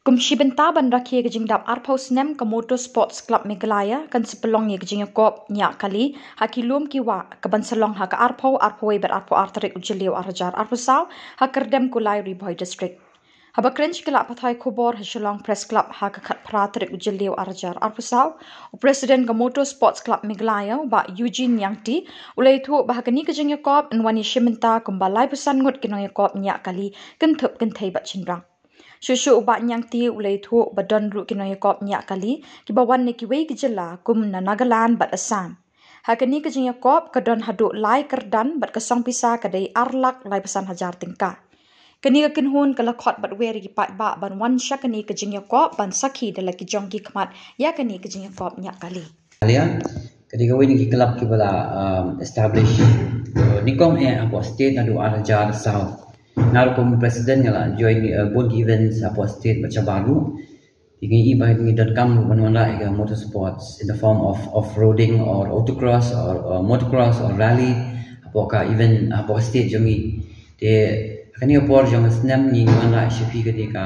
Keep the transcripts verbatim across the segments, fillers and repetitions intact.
Kum shi bynta ban rakhe ka jingdap arphew snem ka Motor Sports Club Meghalaya kan sa pynlong ïa ka jingïakop ñiah kali ha ki lum ki wah ka ban sa long ha ka arphew, arphew wei bad arphew ar tarik u Jylliew ar hajar arphew saw ha Kyrdem Kulai, Ri Bhoi District. Haba kren sha ki lad pathai khubor ha Shillong Press Club ha ka khatphra tarik u Jylliew ar hajar arphew saw, u President ka Motor Sports Club Meghalaya, Bah Eugene Niangti, u la ïathuh ba ha kane ka jingïakop yn wan ïashim bynta kumba laiphew san ngut ki nongïakop ñiah kali, kynthup kynthei bad shynrang. Shuh shuh u Bah Niangti u la ïathuh ba don ruh ki nongïakop ñiah kali kiba wan na kiwei ki jylla kum na Nagaland bad Assam. Ha kane ka jingïakop ka don haduh lai kyrdan bad ka song pisa ka dei ar lak laiphew san hajar tyngka. Kane ka kynhun ka la khot bad wer ïa ki paidbah ban wan sha kane ka jingïakop ban sakhi da la ki jong ki khmat ïa kane ka jingïakop ñiah kali. Alia, ka dei kawei na ki club kiba la um, establish uh, nyngkong eh hapoh state naduh ar hajar saw. Nga ruh kum president nga la join uh, bun ki events hapoh state bad shabar ruh. Te ngi i ba ngi donkam ruh ban wanrah ïa ka motorsports in the form of off-roading or autocross or uh, motocross or rally hapoh ka event hapoh ka state jong ngi. Te ha kane ka por jong ka snem ngi wanrah sha phi kane ka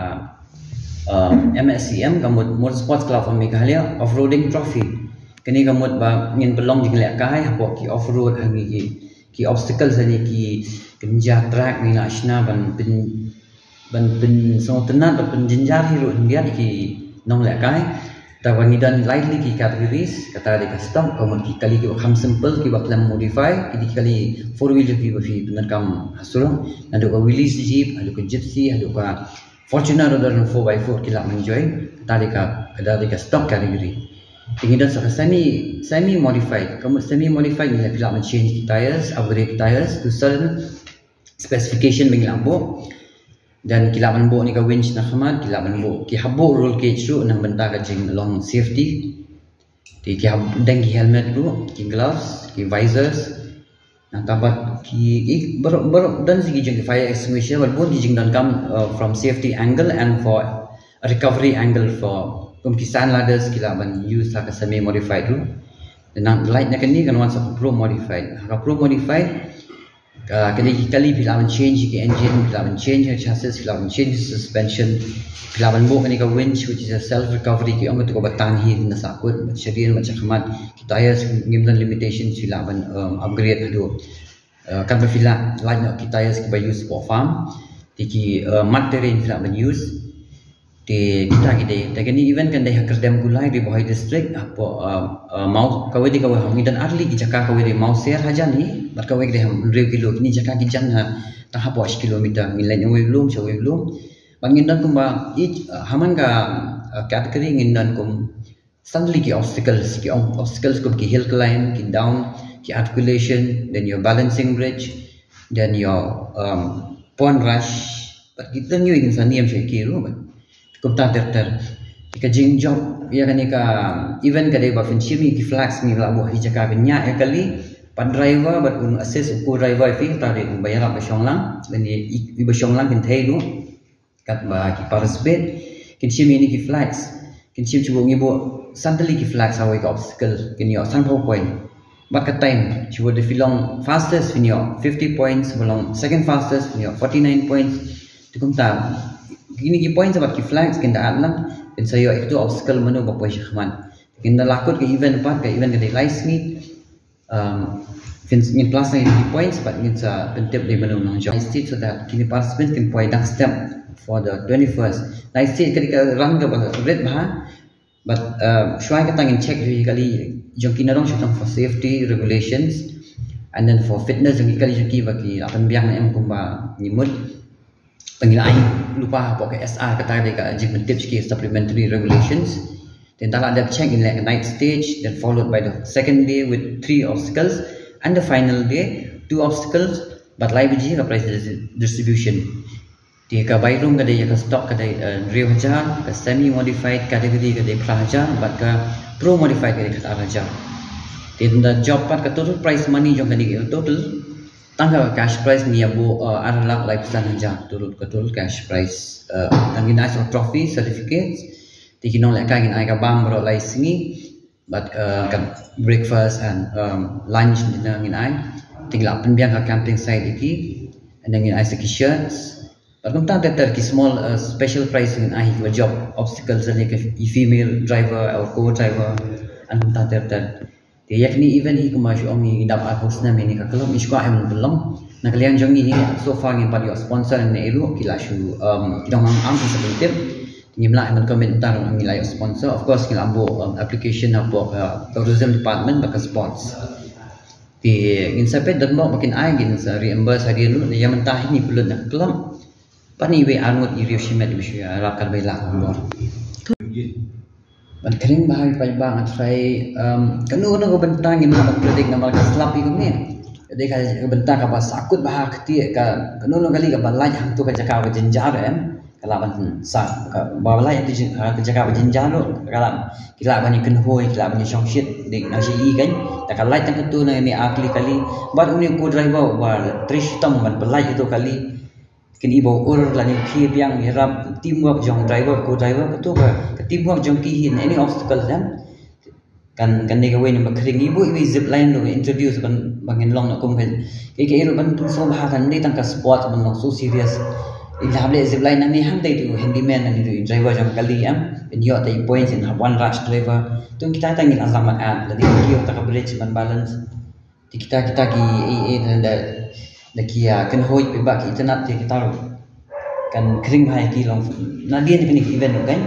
uh, M S C M, ka Mot- Motorsports Club of Meghalaya Off-Roading Trophy. Kane ka mut ba ngin pynlong jinglehkai hapoh ki off-road, ha ngi ki ki obstacles, ha ngi ki kynja track, ngi la shna ban pyn ban pynsngewtynnat, ban pynjynjar hi ruh hynriat ïa ki nonglehkai. Te ba ngi don lai tylli ki categories, kata dei ka stock, ka mut ki kali kiba kham simple, kiba khlem modify, ki dei ki kali four wheeler kiba phi pyndonkam ha surok, naduh ka wheelies jeep, haduh ka gypsy, haduh ka Fortuner, ruh don four by four ki lah ban join, kata dei ka, kata dei ka stock category. Te ngi don sa ka semi, semi modified, ka mut semi modified ngi lah, phi lah ban change ki tyres, upgrade ki tyres to certain specification ba ngi lah buh. Then ki lah ban buh ïa ka winch na khmat, ki lah ban buh, ki hap buh roll cage ruh na bynta ka jinglong safety. Te ki hap deng ki helmet ruh, ki gloves, ki visors. Nangta pat ki, ki baroh, baroh don sa ki jong ki fire extinguisher, bad bun ki jingdonkam uh, from safety angle and for recovery angle for, kum ki sand ladders ki lah ban use ha ka semi modified ruh. Te nang lait na kane kan wan sa ka pro modified. Ha ka pro modified, ka, kane ki kali phi lah ban change ki engine, phi lah ban change ki chassis, phi lah ban change ki suspension, phi lah ban buh kane ka winch, which is a self recovery, ki ong kato kaba tan hi na sahkut, bad shadien, bad shakhmat, ki tyres ngim don limitations, phi lah ban um, upgrade haduh uh, katba phi lah, lait noh ki tyres kiba use for farm, te ki uh, mud terrain phi lah ban use. Te kita ki dei, te kane event kan dei ha Kyrdem Kulai, Ri Bhoi District, hapoh uh, uh, Maw, kawei dei, kawei ha, ngi don ar tylli ki jaka, kawei dei Mawser hajan hi, bad kawei dei ha hynriew kilo, kine jaka ki jan ha tang hapoh shi kilometer, ngi leit na uwei u lum sha uwei u lum. Bad ngin don kumba each uh, ha man ka uh, category ngin don kum san tylli ki obstacles, ki ong- obstacles kum ki hill climb, ki down, ki articulation, then your balancing bridge, then your um, pond rush. Bad ki don ïa ki, ngin sa niam sha ki ruh bad kumta ter ter. Te ka jingjop ïa kane ka event ka dei ba phin shim ïa ki flags, ngi lah buh ha ki jaka ba ñiah ïa kali, bad driver bad un assist u co-driver ïa phi, te dei uba ïarap ba shong lang, lane i, iba shong lang kin thei ruh. Katba ki participate kin shim ïa kine ki flags, kin shim, shu buh, ngi buh san tylli ki flags ha kawei ka obstacle, kin ïoh sanphew point. Bad ka time, shu buh, lada phi long fastest phin ïoh fifty points, ba long second fastest phin ïoh forty nine points. Te kumta kine ki points bad ki flags kin da add lang, kin sa ïoh ïa kato obstacle mano ba poi shakhmat. Kin da la kut ka event pat, ka event ka dei lai sngi. Um, ngin, ngin plus na ki points bad ngin sa pyntip dei mano nongjop. Lai stage, so that kine participants kin poi dang step for the twenty-first. Lai stage ka dei ka run kaba rit bha. But uh, shuwa kata ngin check jong ki kali jong ki, na dong shu tang for safety regulations and then for fitness jong ki kali jong ki, ba ki la pynbiang ne em kumba ngi mut. Te ngi la ai lypa hapoh ka S R, kata dei ka jingpyntip sha ki, supplementary regulations. Then te la dep check, ngin leh ka night stage, then followed by the second day with three obstacles, and the final day two obstacles. Bad lai baje ka prize dis- distribution. Te ka bairum ka dei ïa ka stock ka dei uh, hynriew hajar, ka semi modified category ka dei phra hajar, bad ka pro modified ka dei khatar hajar. Te da jop pat, ka total prize money jong kane ka total, tang ka cash prize ngi ïa buh uh, ar lak laiphew san hajar, total, ka total cash prize. Uh, ngin ai sa trophy, certificates. Te ki nonglehkai ngin ai ka bam baroh lai sngi. Bad uh, ka breakfast and um, lunch, dinner ngin ai. Te ngi la pynbiang ka camping site ïa ki. And then ngin ai sa ki shirts. Bad kumta ter ter ki small uh, special prize ngin ai ki ba jop obstacles ne ki female driver or co-driver. Bad kumta ter ter. Te ïa kane event hi kumba shu ong ngi dap arphew snem ïa kane ka club, ngi shu kwah ban pynlong. Na ka liang jong ngi hi so far ngim pat ïoh sponsor ne ei ruh, ki la shu um, ki dang am am sa pyntip. Ngim lah ban commit tang ngi la ïoh sponsor. Of course ngi la buh um, application hapoh uh, tourism department bad ka sports. Te ngin sa peit don bok ba kin ai, ngin sa reimburse hadien ruh. Ïa mynta hi ngi pynlut na ka club. Bad ngi wei arngut ïa riewshimet ba shu ïarap kaba ïalap bor. Ban khring bha ïa paidbah, nga tharai um, kano kano ka bynta ngim lah ban predict namar ka slap hi kumne. Ka dei ka bynta kaba sahkut bha, ka tieng ka kano kano kali kaba lait hangto ka jaka ba jynjar em, ka lah ban sah. Kaba lait hangto ka jaka ba jynjar ruh ka lah, ki lah ban ïakynhoi, ki lah ban ïashongshit. Dei nang shu i kan, da ka lait tang kato na ne ar tylli kali. Bad une u co-driver uba trei shitom ban pynlait kato kali, kin i ba ur lane u khie biang ïarap. Teamwork jong driver, co-driver, kato ka, ka teamwork jong ki hi in any obstacle em. Kan, kan dei kawei na ba khring. Ngi buh iwei zip line ruh introduce ban, ba ngin long na kum ka. Kaei kaei ruh ban pynsngewbha, kan dei tang ka sport ban long so serious. I la hap leh zip line nangne hangtei tu handyman nangne tu driver jong kali em. Phin ïoh tei points in one rush driver. Tu kita kita ngin alam ban add, lada ki ïoh ta ka bridge ban balance. Te kita kita ki ei ei da, da ki ïakynhoi paidbah, ki itynnad, te kita ruh kan khring bha ïa ki long nadien kane ka event ruh kan.